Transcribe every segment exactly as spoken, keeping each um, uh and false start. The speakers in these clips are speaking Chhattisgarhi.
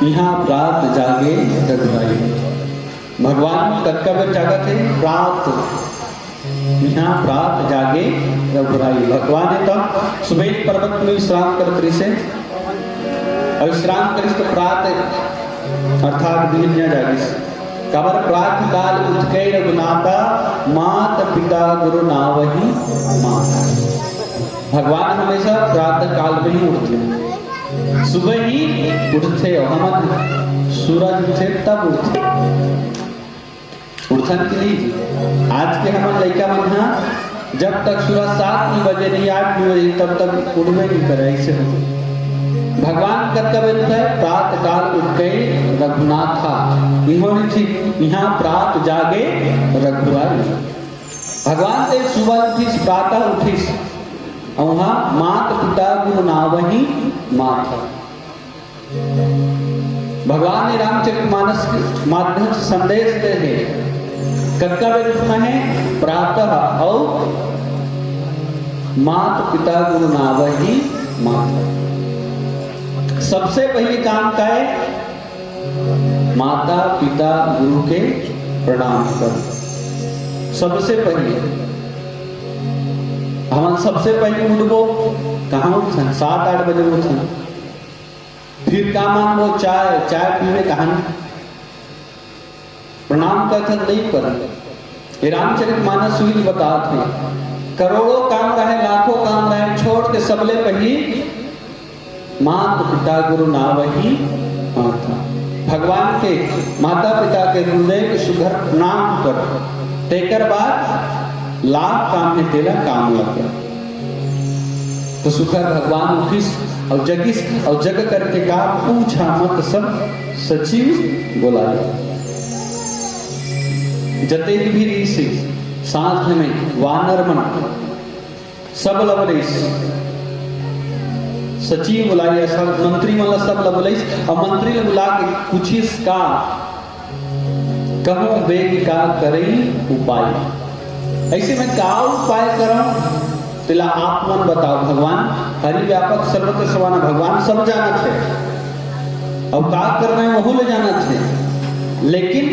इहाँ प्रात जागे रघुराई। भगवान कतका बेर जागत हे? प्रात। इहाँ प्रात जागे रघुराई। भगवान हे त सुबेर पर्वत में विश्राम करत रहिसे। अउ विश्राम करिस त प्रात अर्थात बिहनिया जागिस। काबर? प्रात काल उठके रघुनाथा, मात पिता गुरु नावहि माथा। भगवान हमेशा प्रात काल में ही उठथे, सुबह ही उठथे। अउ हमन सूरज उठे तब उठथे, उठथन कि नहीं? आज के हमर लइका मन ह जब तक सूरज सात नौ बजे नहीं, आठ नौ बजे, तब तक उठबे नहीं करे। ऐसे हो भगवान कतका बेर उठे? प्रात काल उठके रघुनाथा। इहाँ प्रात जागे रघुराई। भगवान ते सुबह उठिस, प्रातः उठिस, अउ उहाँ मात पिता गुरु नावहि माथा। भगवान ने रामचरित मानस के माध्यम से संदेश दे हे, कतका बेर उठना हे? प्रातः। अउ मात पिता गुरु नावहि माथा। सबसे पहली काम का हे? माता पिता गुरु के प्रणाम कर। सबसे पहले हमन सबसे पहले उठबो, कहाँ उठन? सात आठ बजे उठन। फिर का मांगबो? चाय। चाय पीबे, कहाँ प्रणाम करथन? नहीं करन। ये रामचरित मानस सुनील बतात हे, करोड़ों काम रहे, लाखों काम रहे, छोड़ के सबले पहली मात पिता गुरु नावहि माथा। भगवान के, माता पिता के हृदय के सुघर प्रणाम कर, तेकर बाद लाभ काम हे तेला काम लग। तो सुघर भगवान उठिस अउ जगिस अउ जग करके का पूछा मत सब सचिव बोलाए। जतेक भी ऋषि साथ में वानर मन सब ला बुलाइस, सचिव बुलाइस, सब मंत्री मन ला सब ला बुलाइस, अउ मंत्री ला बुला के पूछिस का, कहूँ बेग का करई उपाय, ऐसे मैं का उपाय करऊं, तेला आप मन बताओ। भगवान हरि व्यापक सर्वत्र समाना, भगवान सब जानत हे, अउ का करना हे वहू ले जानत हे, लेकिन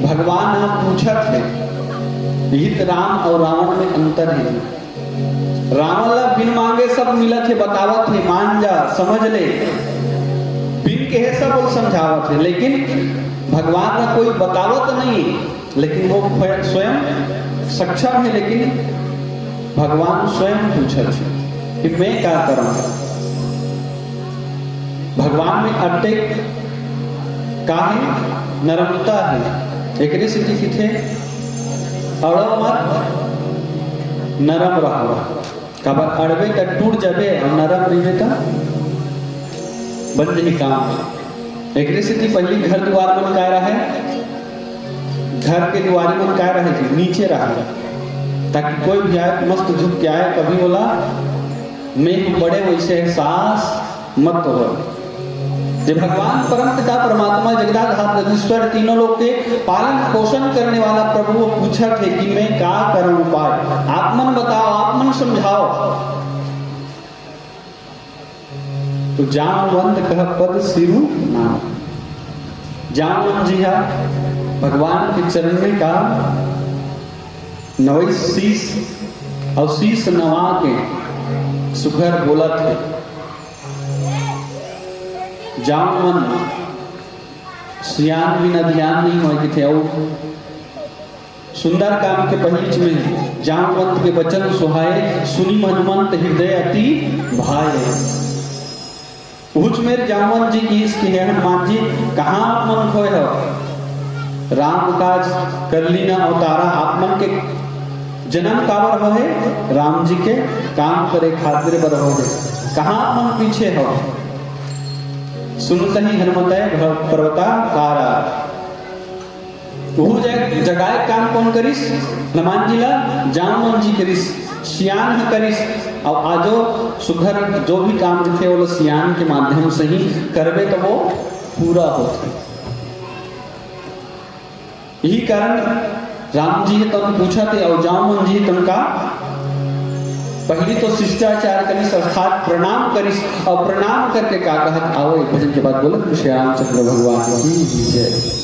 भगवान ह पूछत हे। यही त राम अउ रावण में अंतर हे। रावण ला बिन मांगे सब मिलत हे, बतावत हे, मान जा, समझ ले, बिन कहे सब वो समझावत हे, लेकिन भगवान ला कोई बतावत नहीं, लेकिन वो स्वयं, स्वयं सक्षम हे। लेकिन भगवान स्वयं पूछत हे कि मैं का करऊं। भगवान में अटेक का हे? नरमता हे। एकरे सेती किथे अड़ो मत, नरम रहो। काबर अड़बे त टूट जाबे अउ नरम रहिबे त बन जही काम। एकरे सेती पहिली घर दुआर मन काय रहे, घर के दुआरी मन काय रहे जी, नीचे रहे, ताकि कोई भी आए मस्त झुक के आए, कभी बोला मैं बड़े वैसे एहसास मत हो। जे भगवान परम पिता परमात्मा जगदाधार जगदीश्वर तीनों लोग के पालन पोषण करने वाला प्रभु वो पूछत हे कि मैं का करऊं उपाय, आप मन बताओ, आप मन समझाओ। तो जामवंत कह पद सिरु नाम। जामवंत जी हा भगवान के चरण में का नवई शीश अउ शीश नवा के सुघर बोलत हे। जामवंत सियान बिना ध्यान नहीं होय किथे। अउ सुंदर काम के पहिलीच में जामवंत के वचन सुहाए, सुनि हनुमंत हृदय अति भाए। उहुच मेर जामवंत जी किहिस कि हे हनुमान जी, कहाँ आप मन खोए हव? राम काज कर लीन अवतारा, आप मन के जन्म काबर होहे? राम जी के काम करे खातिर बर होहे। कहाँ आप मन पीछे हव? सुनत ही हनुमंत पर्वता कारा। उहू जग-, जगाए काम कोन करिस? हनुमान जी ला जामवंत जी करिस, सियान ह करिस। अउ आजो सुघर जो भी काम रहिथे, ओला सियान के माध्यम से ही करबे, त वो पूरा होथे। यही कारण राम जी ह तन पूछत हे, अउ जामवंत जी ह तन का पहिली तो शिष्टाचार करिस अर्थात प्रणाम करिस, अउ प्रणाम करके का कहत, आवो एक भजन के बाद बोलो श्री रामचंद्र भगवान की जय।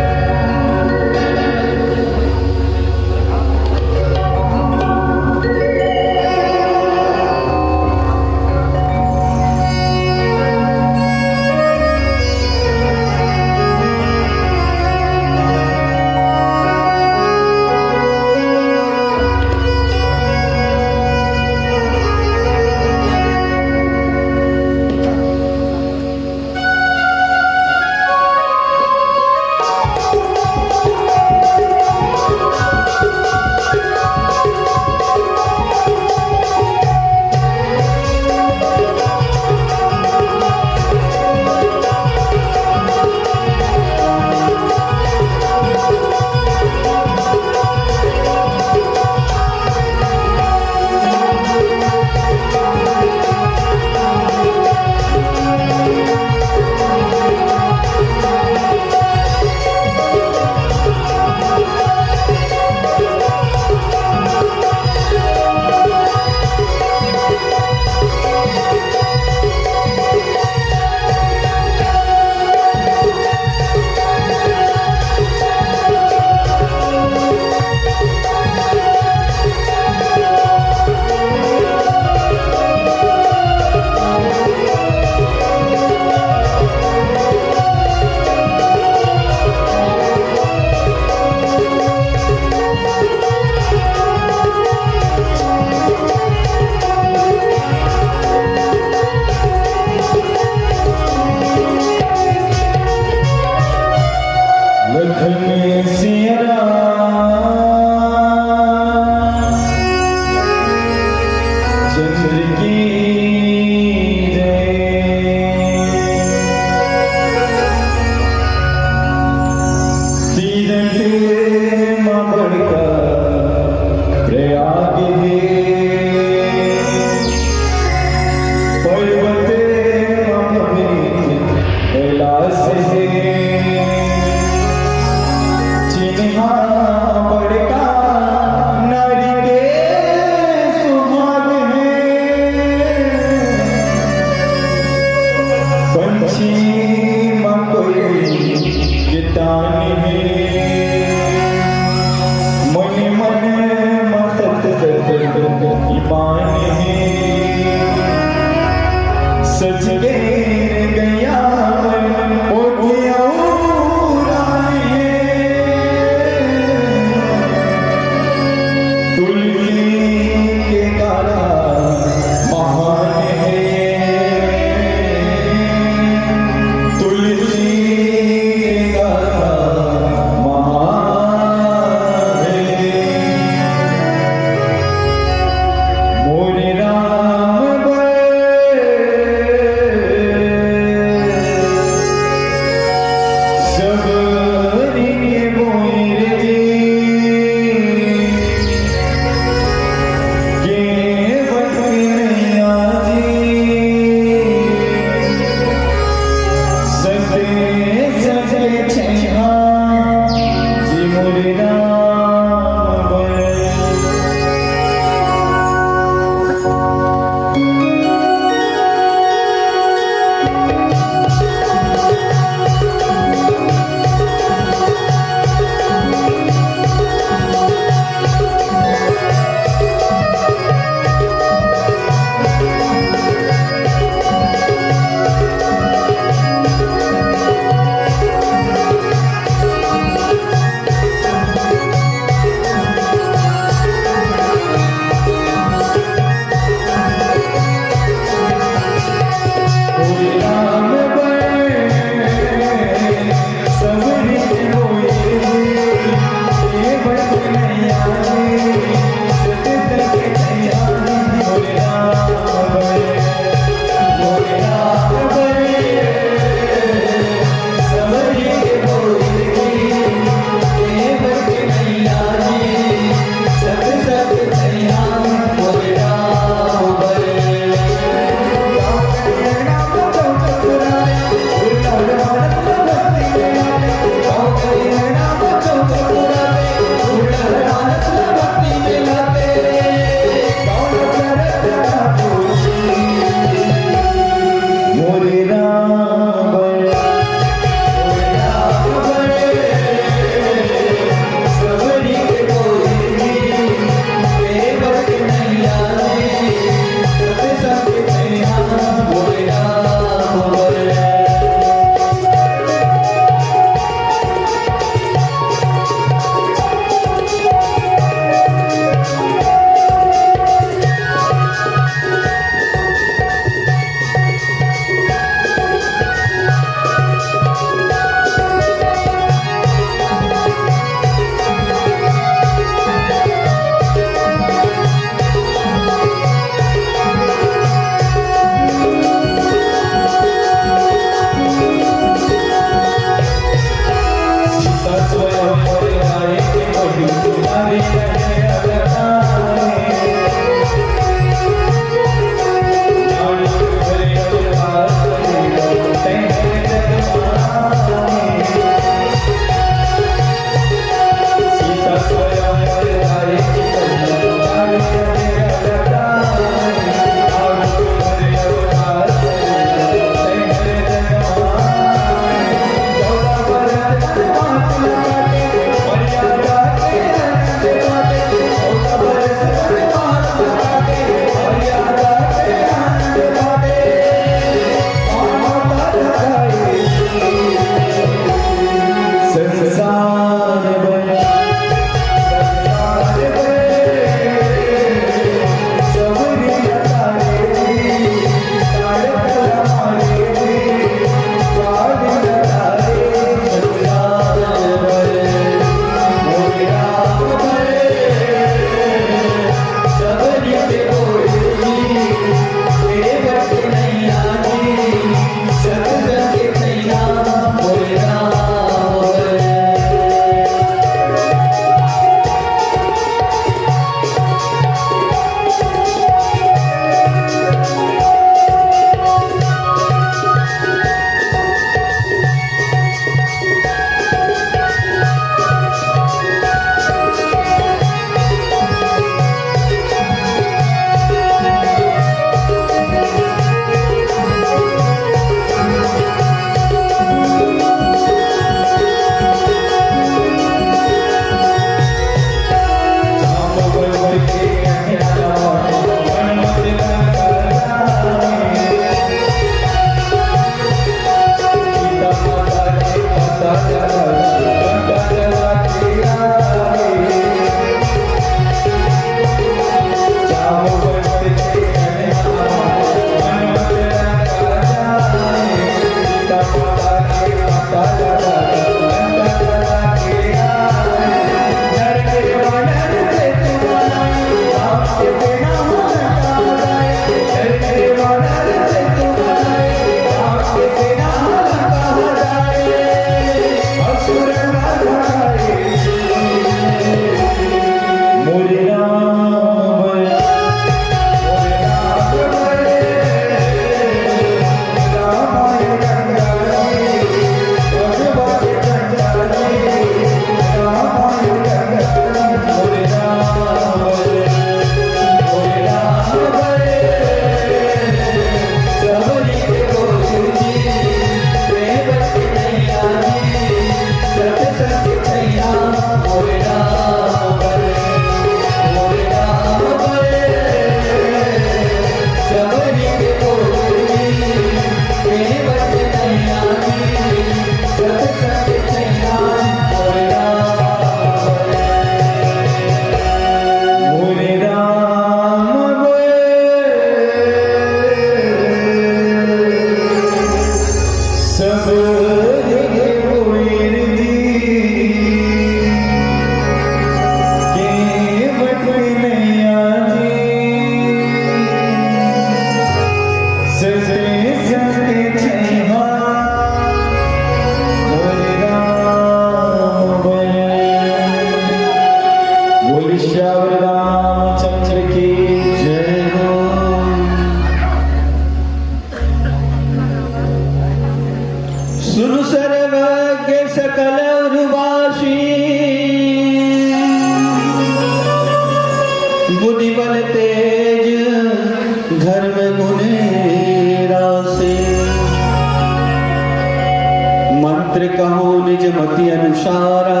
कहो निज मति अनुसारा,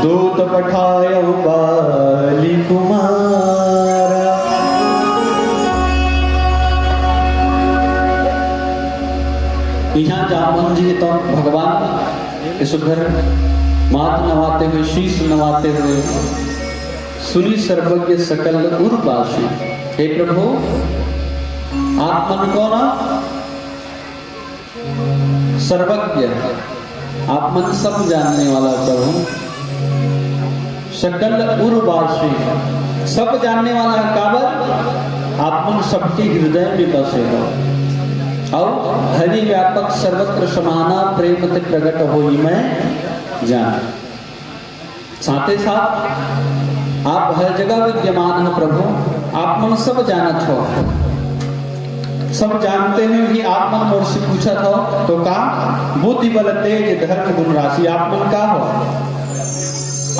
दूत पठायो बाली कुमारा। इहाँ जामवंत जी तो भगवान के सुघर माथ नवाते हुए, शीश नवाते हुए, सुनि सर्वज्ञ सकल उर बासी। हे प्रभु, आप मन को ना सर्वज्ञ, आप मन सब जानने वाला प्रभु, सकल उर बासी, सब जानने वाला काबर, आप मन सबके हृदय में बसे हो। और हरि व्यापक सर्वत्र समाना, प्रेम ते प्रगट होई मैं जान। साथे साथ आप हर जगह विद्यमान हो प्रभु, आप मन सब जानत हो, सब जानते हुए भी आप मन मोर से पूछत हो तो का? बुद्धि बल तेज धर्म गुण राशि। आप मन का हो?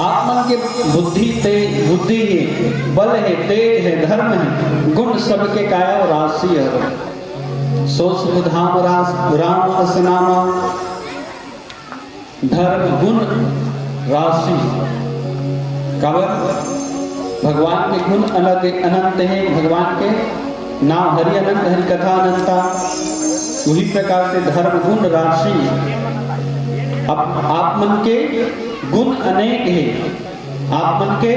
आप मन के बुद्धि, तेज, बुद्धि है, बल है, तेज है, धर्म है, गुण सबके काया और राशि है। सो सुख धाम रास राम अस नामा, धर्म गुण राशि। काबर? भगवान के गुण अलग अनंत है, भगवान के नाम हरि अनंत, हरि कथा अनंता। उही प्रकार से धर्म गुण राशि। आप, आप मन के गुण अनेक है, आप मन के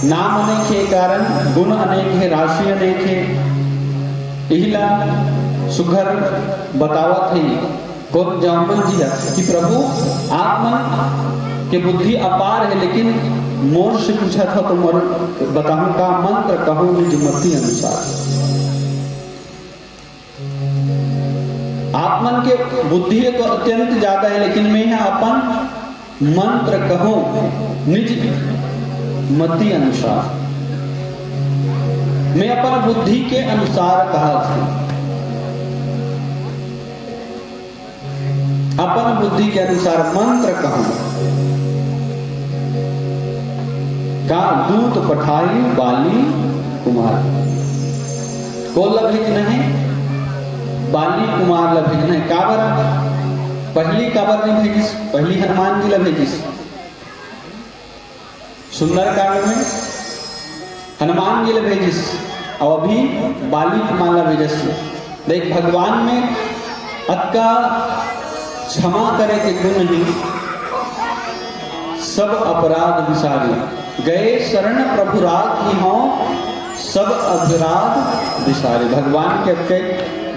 नाम अनेक है, कारण गुण अनेक है, राशि अनेक है। इहिला सुघर बतावत है। कौन जामवंत जी है कि प्रभु, आप मन के बुद्धि अपार है, लेकिन मोर से पूछा था तो मोर बताहूं का? मंत्र कहो निज मति अनुसार। आप मन के बुद्धि तो अत्यंत ज्यादा है, लेकिन मैं यहाँ अपन मंत्र कहो निज मति अनुसार, मैं अपन बुद्धि के अनुसार कहा था। अपन बुद्धि के अनुसार मंत्र कहूं। का दूत पठाई बाली कुमार। कोन ला भेजना है? बाली कुमार ला भेजना है। काबर? पहली काबर नहीं भेजिस? पहली हनुमान जी ला भेजिस। सुंदरकांड में हनुमान जी ला भेजिस, अउ अभी बाली कुमार ला भेजस। देख, भगवान में अतका क्षमा करे के गुण ही, सब अपराध बिसारे। गए शरण प्रभु राखिहौं, सब अपराध बिसारे। भगवान के अतके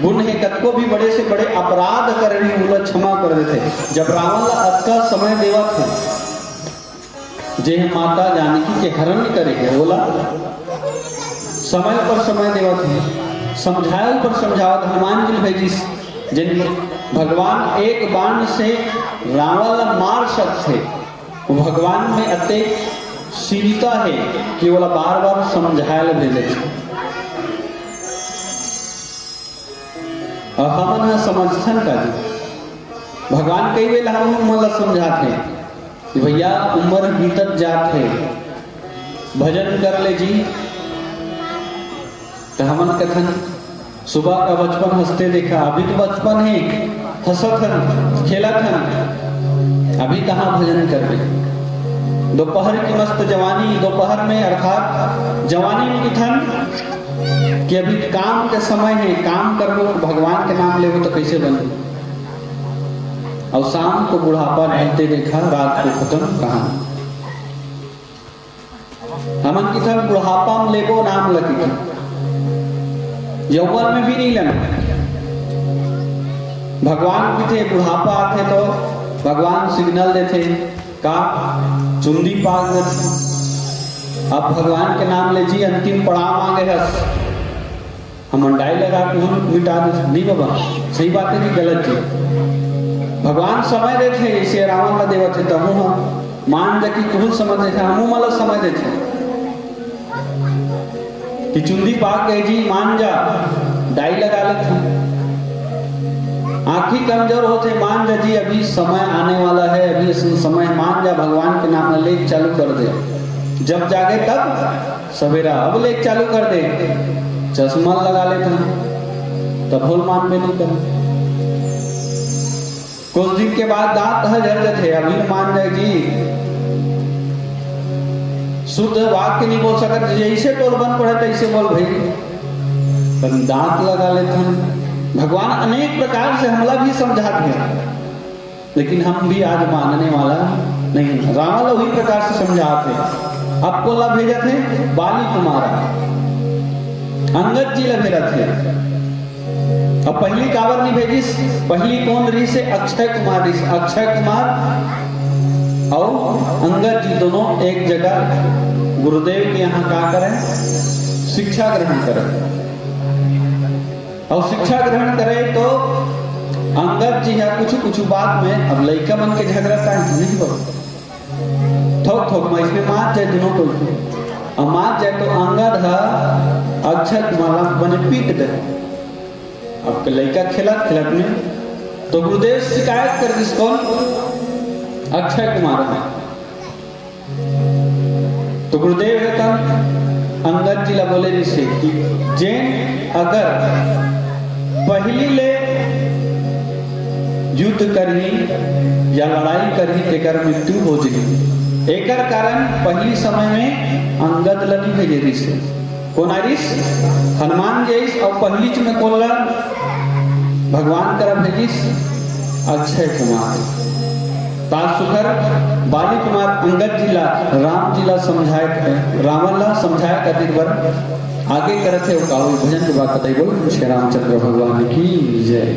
गुण है, कतको भी बड़े से बड़े अपराध करे रही, ओला क्षमा कर देथे। जब रावण ला अतका समय देवत है, जे ह माता जानकी के हरण करे हे, ओला समय पर समय देवत हे, समझायल पर समझावत, हनुमान जी ल भेजिस, जेन भगवान एक बाण से रावण ला मार सकथे, वो भगवान में अतेक शीलता हे कि ओला बार-बार समझायल भेजे। अउ हमन ह समझथन का जी? भगवान कई बेर हमन ला समझाथे कि भैया, उम्र बीतत जात हे, भजन कर ले जी। त हमन कथन, सुबह का बचपन हंसते देखा, अभी तो बचपन हे, हंसत हन, खेलत हन, अभी कहाँ भजन करबे? दोपहर की मस्त जवानी, दोपहर में अर्थात जवानी में कथन, कि अभी काम के समय हे, काम करबो, भगवान के नाम लेबो त कइसे बनही? अउ शाम को बुढ़ापा ढलते देखा, रात को खत्म कहानी। हमन किथन बुढ़ापा में लेबो नाम ल किथन, यौवन में भी नहीं लेना। भगवान किथे बुढ़ापा आथे तो भगवान signal देथे, का चुंदी पाग देथे। अब भगवान के नाम ले जी, अंतिम पड़ाव आ गे हस, हमन डाई लगा के उहू मिटा देथे। नहीं बाबा, सही बात है कि गलत जी? भगवान समय देथे, इसे रावण ला देवत हे, तहूँ ह मान जा कि कुहू समझ देथे, हमू मन ला समय देथे। कि चुंदी पाक गए जी, मान जा, डाई लगा लेथे। आँखी कमजोर होथे, मान जा जी, अभी समय आने वाला है, अभी असन समय, मान जा, भगवान के नाम ला लेके चालू कर दे। जब जागे तब सवेरा, अब लेके चालू कर दे, चश्मा लगा लेथे, तभो ल मानबे नहीं करे। कुछ दिन के बाद दांत ह झर जथे। अभी मान जाए जी, शुद्ध वाक्य नहीं बोल सकत, जैसे टोल बन पड़े तैसे बोल भाई, पर दांत लगा लेथन। भगवान अनेक प्रकार से हमला भी समझात हे, लेकिन हम भी आज मानने वाला नहीं। रावण ला वही प्रकार से समझात हे। अब कोन ला भेजत हे? बाली कुमार, अंगद जी ला भेजत हे। अब पहली काबर नहीं भेजिस? पहली कोन रहिस हे? अक्षय कुमार रहिस। अक्षय कुमार अउ अंगद जी दोनों एक जगह गुरुदेव के यहाँ का करे? शिक्षा ग्रहण करे। अउ शिक्षा ग्रहण करे तो अंगद जी हा कुछ कुछ बात में, अब लइका मन के झगड़ा का नहीं हो, थोक थोक में इसमें मात जाए दोनों कोई के। अब मात जाए तो अंगद हा अक्षय कुमार ला बने पीट दे। अब के लइका खेलत खेलत में तो गुरुदेव शिकायत कर दिस कोन? अक्षय कुमार हे। तो गुरुदेव हे तब अंगद जी ला बोले रिहिसे कि जेन अगर पहली ले युद्ध करही या लड़ाई करही, तेकर मृत्यु हो जही। एकर कारण पहली समय में अंगद ला नहीं भेजे रिहिसे। कोन आय रिहिस? हनुमान जी आइस। अउ पहलीच में कोन ला भगवान करा भेजिस? अक्षय कुमार। ताज सुखर बाली कुमार अंगद जी ला, राम जी ला समझाए, रावण ला समझाए खातिर बर आगे करत हे। अउ भजन के बाद बताई बोल श्री रामचंद्र भगवान की जय।